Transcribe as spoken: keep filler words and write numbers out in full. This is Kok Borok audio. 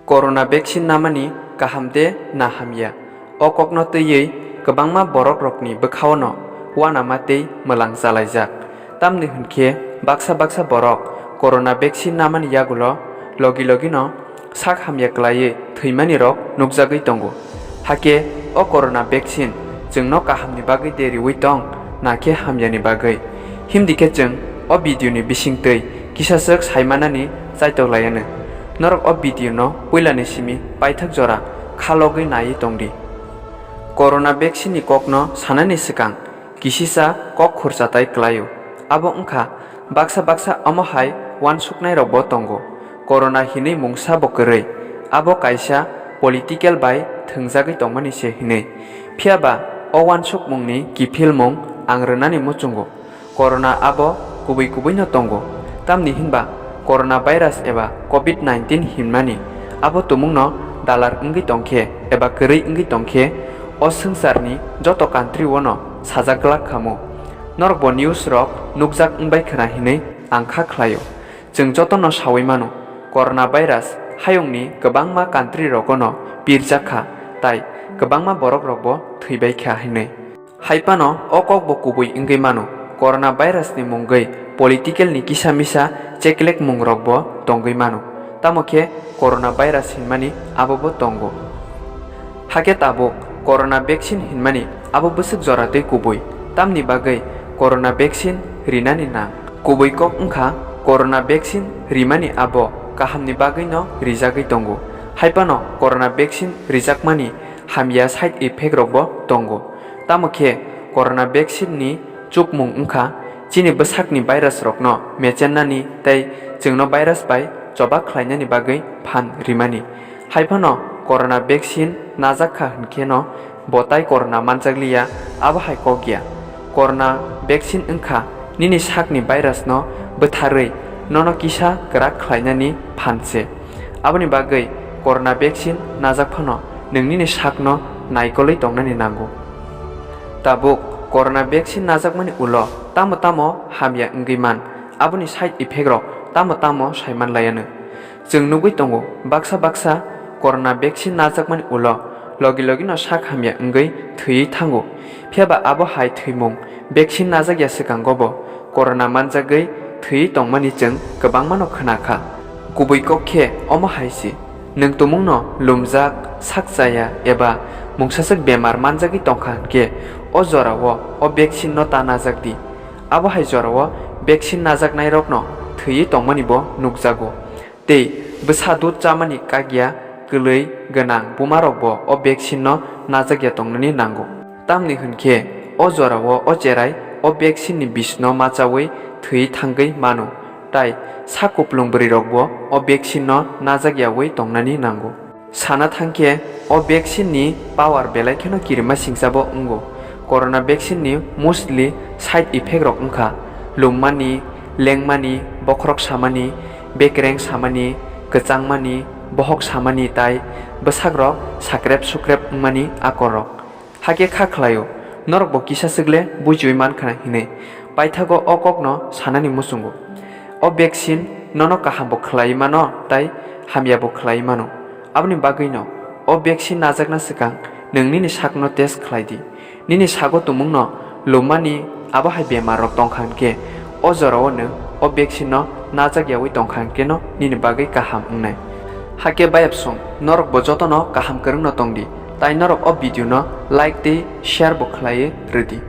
Corona vaccine namani kaham de na hamya? O kokno twiwi kwbangma borokrokni bwkhaono uanama tei mwlang chalaijak. Tamni hwnkhe baksa baksa borok corona vaccine namani yagulo logi logino sak hamya kwlaiwi thwimanirok nukjagwi tongo. Hakhe o corona vaccine chwngno kahamni bagwi de riwi tong, na khe hamyani bagwi? Himdi khe chwng o video ni bisingtwi kisaswk saimanani chaitok laianw. Norok o video no puilani simi paithak jora khalogwi naiwi tongdi. Corona vaccine ni kokno sanani swkang kisisa kok khurchatai kwlaio. Abo wngkha, baksa baksa omo hai uansuknairokbo tongo, corona hinwi mungsa bo kwrwi, abo kaisa political bai thwngjagwi tongmani se hinwi. Phiyaba o uansukmungni kiphilmung ang rwnani muchungo. Corona abo kubui kubuino tongo, tamni hinba corona virus eba covid nineteen hinmani abo tumungno dalar wngwi tongkhe eba kwrwi wngwi tongkhe, o swngcharni joto country-ono sajak glak khamu. Norokbo news rok nukjak wngbai khna hinwi ang kha khlaio. Chwng jotono sawi mano, corona virus hayungni kwbangma country rogono pirjak kha, tai kwbangma borok rokbo thwibai kha hinwi. Hai phano o kokbo kubui wngwi mano, corona virus ni mungwi political ni kisa misa cheklek mung rokbo tongwi mano, tamo khe corona virus hinmani abobo tongo. Hakhe tabuk corona vaccine hinmani abo bwswk jora twi kubui, tamni bagwi corona vaccine rinani nang? Kubui kok wngkha, corona vaccine rimani abo kahamni bagwino rijagwi tongo. Hai phano corona vaccine rijakmani hamya side effect rokbo tongo. Tamo khe corona vaccine ni chukmung wngkha chini bwsakni virus rokno mechennani tei chwngno virus bai choba khlainani bagwi phan rimani. Hai phano corona vaccine najak kha hwn kheno bo tai corona manjakliya, abo hai kok ya. Corona vaccine wngkha nini sakni virus no bwtharwi nono kisa kwrak khlainani phan se. Aboni bagwi corona vaccine najak phano nwng nini sakno naikolwi tongnani nango. Tabuk corona vaccine najakmani ulo tamo tamo hamya wngwi man, aboni side effect rok tamo tamo saiman laianw. Chwng nugwi tongo, baksa baksa corona vaccine najakmani ulo logi logino sak hamya wngwi thwiwi thango. Phiyaba abo hai thwimung vaccine najakya swkangobo corona manjagwi thwiwi tongmani chwng kwbangmano khna kha. Kubui kok khe omo hai se, nwng tumungno lumjak, sak chaya eba mungsaswk bemar manjagwi tongkha hwnkhe, o jorao o vaccine no ta najak di. Abo hai jorao vaccine najaknairokno thwiwi tongmanibo nukjago. Tei bwsa dud chamani kakya kwlwi gwnang bumarokbo o vaccine no najakya tongnani nango. Tamni hwnkhe o jorao o cherai o vaccine ni bisno machawi thwi thangwi mano, tai sak kuplung bwrwirokbo o vaccine no najak yawi tongnani nango. Sana thangkhe o vaccine ni power belai kheno kirima singsa bo wngo. Corona vaccine ni mostly side effect rok wngkha lummani, lengmani, bokhorok samani, bekereng samani, kwchangmani, bohok samani tai bwsakrok sakrep sukrep wngmani akorrok. Hakhe kha khlaio, norokbo kisa swk le bujiwi man khna hinwi. Paithago o kokno sanani muchungo. O vaccine nono kahambo khlaiwi mano tai hamyabo khlaiwi mano. Aboni bagwino o vaccine najakna swkang nwng nini sakno test khlai di. Nini sago tumungno lumani abo hai bemar rok tongkha hwnkhe, o jorao nwng o vaccine no najak yawi tongkha hwnkhe no nini bagwi kaham wngnai. Hakhe bayapsong norok bo jotono kaham kwrwngno tongdi, tai norok o video no like tei share bo khlaiwi rwdi.